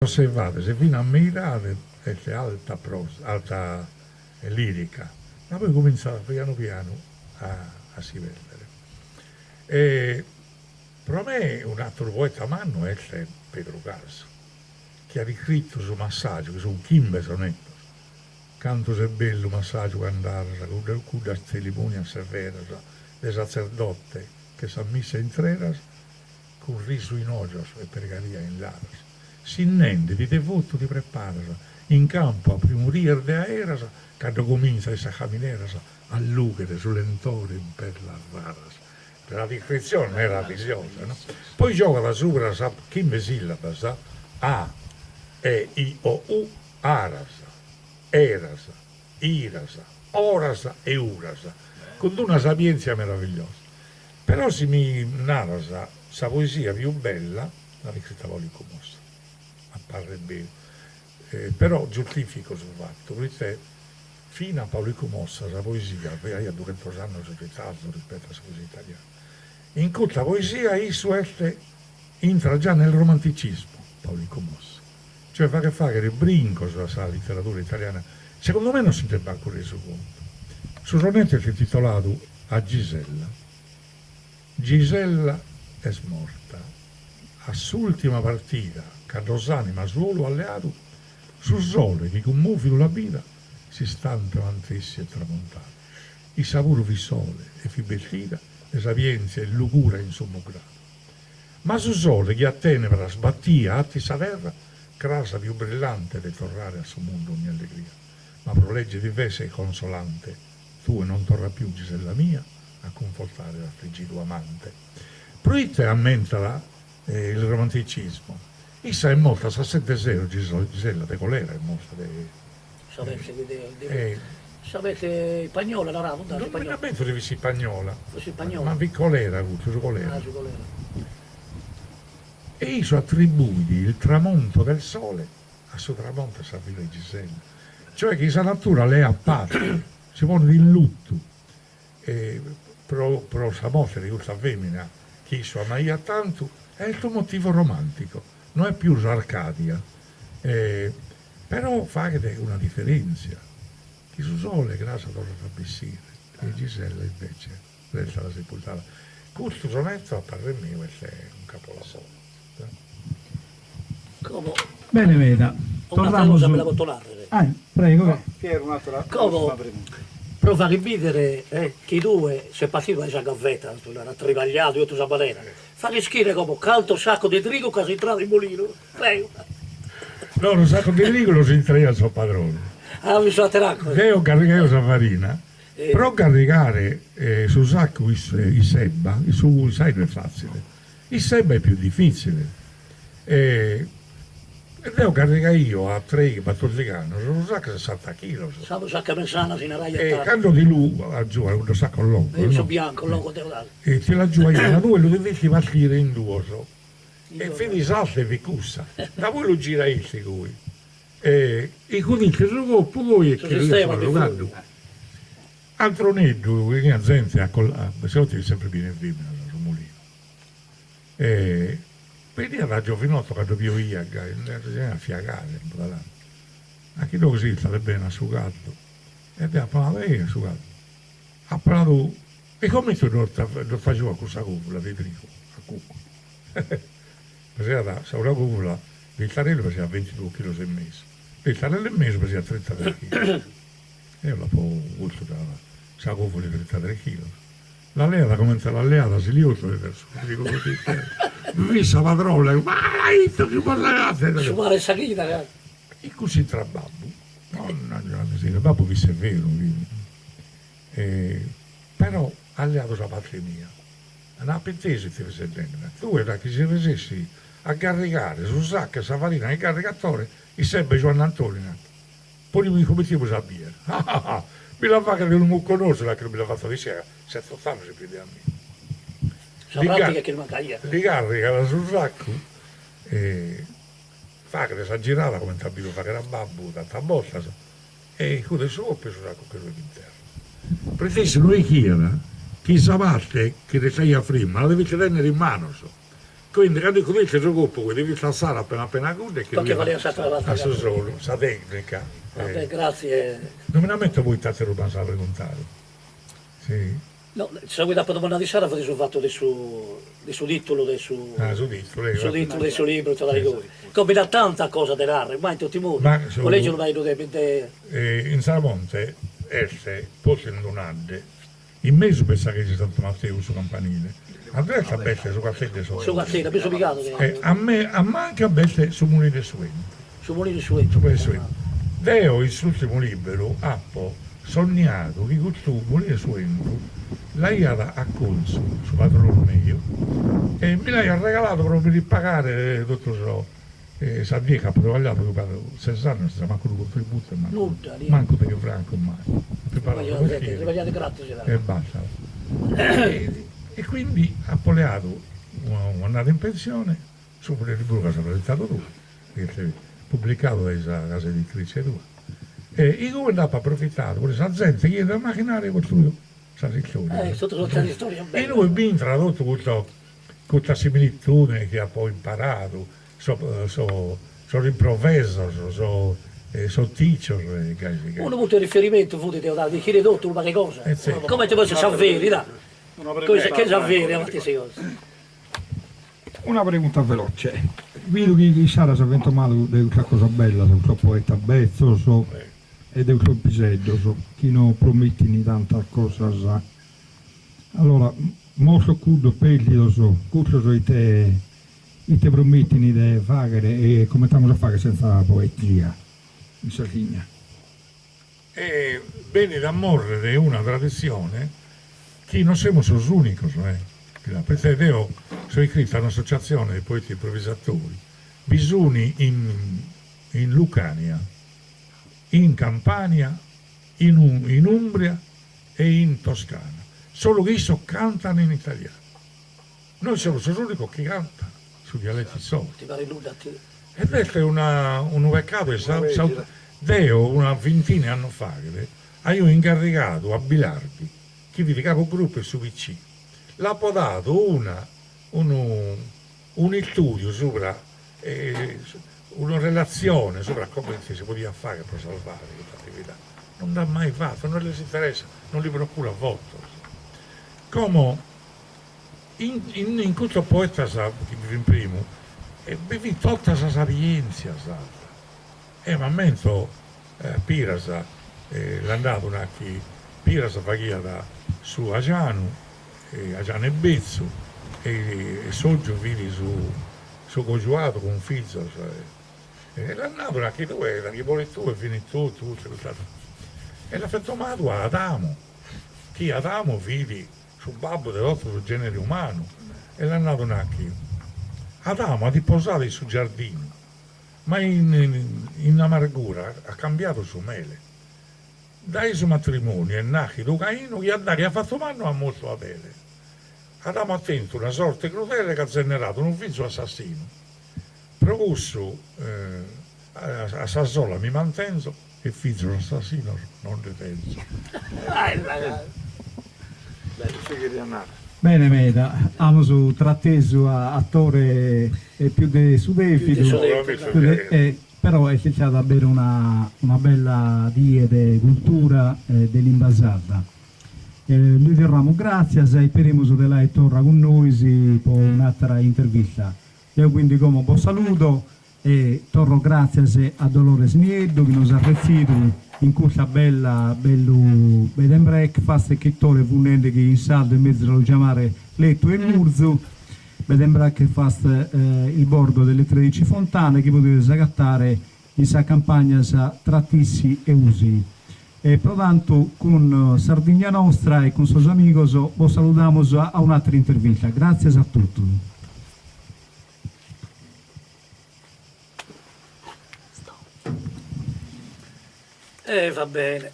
Osservades, finas a meidade est alta prosa, alta lirica, ma poi cumintzat pianu pianu a si perdere. E pro me un'ateru poeta mannu est Pedru Casu, chi at iscritu Su massaju, chi sunt chimbe sonetos, Cantu ses bellu massaju cand'aras, cuddas tzerimonias severas de satzerdote ch'a sa missa intreras, Cun risu in ojos e pregaria in laras, sinnende ti devotu ti preparas, in campu a primu dies de aeras, cando comintzat in sas camineras a lùghere su lentore in perlas raras. Una descritzione meravigliosa, no? Poi giogat subra sas chimbe sillabas, a, e, i, o, u, aras, eras, iras, oras e uras, cun d'una sapientzia meravigliosa. Però si mi naras sa poesia pius bella l'at iscrita Paulicu Mossa, a parrer meu. Però giustifico su fattu, proite fina a Paulicu Mossa sa poesia aiat dughentos annos de ritardu rispettu a sa poesia italiana. In custa poesia issu est intrat già nel romanticismo, Paulicu Mossa, cioè faghet fagher brincos a sa literadura italiana, segundu me non si nd'est mancu resu contu. Su sonetto est intitoladu A Gisella. Gisella est morta a s'ùltima partida cando s'ànima su 'olu at leadu, su sole chi cummòvidu l'at bida s'istante mantessi est tramontadu. Issa puru fit sole e fit bestida de sapièntzia e lugura in summu gradu. Ma su sole chi a tenebras batia 'atit sa terra, cras pius brillante det torrare a su mundu ogni allegria. Ma pro legge diversa e consolante tue non torras pius, Gisella mia, a cunfortare l'affligidu amante. Proite ammentat il romanticismo? Issa est morta a sas sette sero, Gisella, de colera est morta de. Sa peste chi de sa peste ispagnola naramus non mi nd'ammento si fit s'ispagnola, ma fit colera custu, su colera. Ah su colera. E issu attribuit il tramonto del sole a su tramonto 'e sa vida 'e Gisella, cioè chi sa natura leat parte, si ponet in luttu pro pro sa morte de custa femina chi issu amaiat tantu, est unu motivu romantico, no est pius Arcadia, però faghet una diferentzia, chi su sole cras torrat a bessire e Gisella invece restat sepultada. Custu sonetto a parrer meu est un capolavoro. Como. Bene meda. Un'atera cosa bi la poto narrer. Ah, prego. Piero, un'atera Como, pro fagher bidere chi tue ses partidu dae sa gavetta, narat tribagliadu e totu sa manera, faghe ischire como cantos saccos de trigu ch'as intradu in molinu, prego. No, sos saccos de trigu los intraiat sos padronos. Ah, fit s'ater'acqua. Deo garrigaio sa farina, pro garrigare su saccu in s'ebba, in su s'ainu est fatzile, In s'ebba est pius diffitzile. E deo garrigaio a treighi battordig'annos unu saccu 'e sessanta chilos. Sa sacca mesana si naraiat tando. E cando ti lu aggiuan cuddos saccos longos, no? Su biancu longu deo tando. E ti l'aggiuaian tue lu devisti partire in duos. E fit s'arte fit cussa. Da poi lu giraisti goi. E icudisti su corpu goi e che lu su caddu. Antroneddu, 'eniat zente a si fit sempre pienu 'e feminas su mulinu. E beniat a giovinotto cando pioiat gai, si 'eniat a fiagare a chi ddoe si istat bene a su caddu e deo apo nadu eja a su caddu, apo nadu e comente no t'agiuat cussa covula de trigu a cuccu pesiat sa una covula de 'iltarellu pesiat bintiduos chilos e mesu, de 'iltarellu e mesu pesiat trintatres chilos, eo l'apo postu sa covula 'e trintatres chilos La leat comente l'at leada si li 'oltat e su trigu totu in terra. Fit sa padrona, malaitu chi bos agatet! Su pane 'e sa chida, ca. In cussu intrat babbu, mannaggia la miseria, babbu fit severu, fit, però at leadu sa parte mia, no apo intesu ite fit nende, tue da chi si resessit a garrigare su saccu 'e sa farina in garrigatore, iss'ebba Giuanne Antoni nat. Ponimus incuminziamus a bier. Ah! Mi la faghet unu mucconosu da chi non mi la fatzo isse ca sett'ott'annos in pius de a mie. Sa pratica chi li mancaiat. Li carrigat su saccu e faghet sa girada comente at bidu fagher a babbu tantas bortas e icudet su corpu e su saccu che ruet in terra. Proite issu no ischiat chi sa parte chi restaiat frimma la deviat tenner in manos. Quindi cando incuminzat su cupu chi ti fit lassadu appena appena cuddu e chi fiat a su solu, sa tecnica. Va grazie. Non mi nd'ammento poi it'ateru m'as preguntadu. Si. No, sa chi t'apo domandadu issara fut su fatu de su de su titulu de su Ah, su titulu, eh. Su titulu de su libru, totu calincuna cosa. Como bi nd'at tanta cosa de narrer, ma in totu modu, po legi unu pagheddu de de. In Tzaramonte est postu in d'un'adde In mesu b'est sa cheja 'e Santu Matteu, su campanile. A dresta b'est su casteddu 'e Su casteddu, a bisu pigadu che. E a me a manca b'est su mulinu 'e su 'entu. Su mulinu 'e su 'entu. Su mulinu 'e su 'entu. Deo in s'ultimu liberu apo sonniadu chi custu mulinu 'e su 'entu l'aiat accolzu su padronu meu e mi l'aiat regaladu pro mi ripagare totu sos E sa die ch'apo trabagliadu chi fatu ses annos senza mancu unu contributu e mancu mancu deghe francos mai. Apo imparadu su mestieri e basta. E quindi apo leadu un'annada in pensione su liburu chi as presentadu tue, chi est publicadu dae sa casa editrice tua, e igue nd'apo aprofitadu puru sa zente chi 'enit a machinariu costruiu sas istorias. Inue b'intrat totu custu Custa similitudine chi apo imparadu, sos improvesos, sos dicios e gai sighende. Unu puntu 'e riferimentu fut de dare chini totu unu pagu 'e cosa, comente poi sa veridà, che sa veridà matessi cosa. Una pregunta veloce, bidu chi issara as fentomadu de custas cosas bellas, custos poetas betzos e de custos piseddos chi no promitin tantas cosas, allora Mortos cuddos pèrdidos, cussos ite ite promitin de fàghere e comente amus a fàghere sentza poesia in Sardigna? E benit a mòrrere una traditzione chi non semus sos ùnicos, eh, proite deo so iscritu a un'associatzione de poeti improvisatori, bi sun in in Lucania, in Campania, in in Umbria e in Toscana, solu chi issos cantan in italianu. Nois semus sos unicos chi cantan su dialettu issoro. Ti paret nudda a tie? Ed est una unu peccadu 'e sa Deo una vintina 'e annos faghet aio ingarrigadu a Bilardi, chi fit capogruppu 'e su PC, l'apo dadu una unu un'istudiu subra una relatzione subra comente si podiat fagher pro salvare custa atividade, non nd'at mai fatu, non lis interessat, non li procurat votos. Como in in custos poetas chi bi fin primu bi fit tota sa sapientzia sarda. E m'ammento Piras l'an dadu nachi Piras faghiat su 'ajanu 'Ajanu e betzu e Sotgiu fit su su cojuadu cun fizos e l'at nadu nachi tue daghi moris tue finit totu custu e cust'ateru e l'at fentomadu a Adamu chi Adamu fit su babbu de totu su genere umanu e l'at nadu nachi Adamu at posadu in su giardinu ma in in amargura at cambiadu su mele Dae su matrimoniu est nàchidu Cainu chi addaghi at fatu mannu at mortu Abele. Adamu at tentu una sorte crudele ca at zeneradu unu fizu assassinu. Pro cussu a sa sola mi mantenzo e fizos assassinos non nde tenzo. Bene meda, amus tratesu a Tore pius de su dèvidu. Però est istada aberu una una bella die de cultura e de limba sarda. Li torramus gràtzias e pedimus de l'aer torra cun nois po un'àtera intervista. Deo quindi como bos saludo e torro gràtzias a Dolores Nieddu chi nos at retzidu in custa bella bellu bed and breakfast chi Tore fut nende chi in sardu est mezus a lu giamare letu 'e murzu. Bed and breakfast Il borgo delle 13 fontane chi podides agatare in sas campagnas tra Tissi e Usini. E pro tantu cun Sardigna Nostra e cun sos amigos bos saludamus a un'àtera intervista. Gràtzias a totus. E va bene.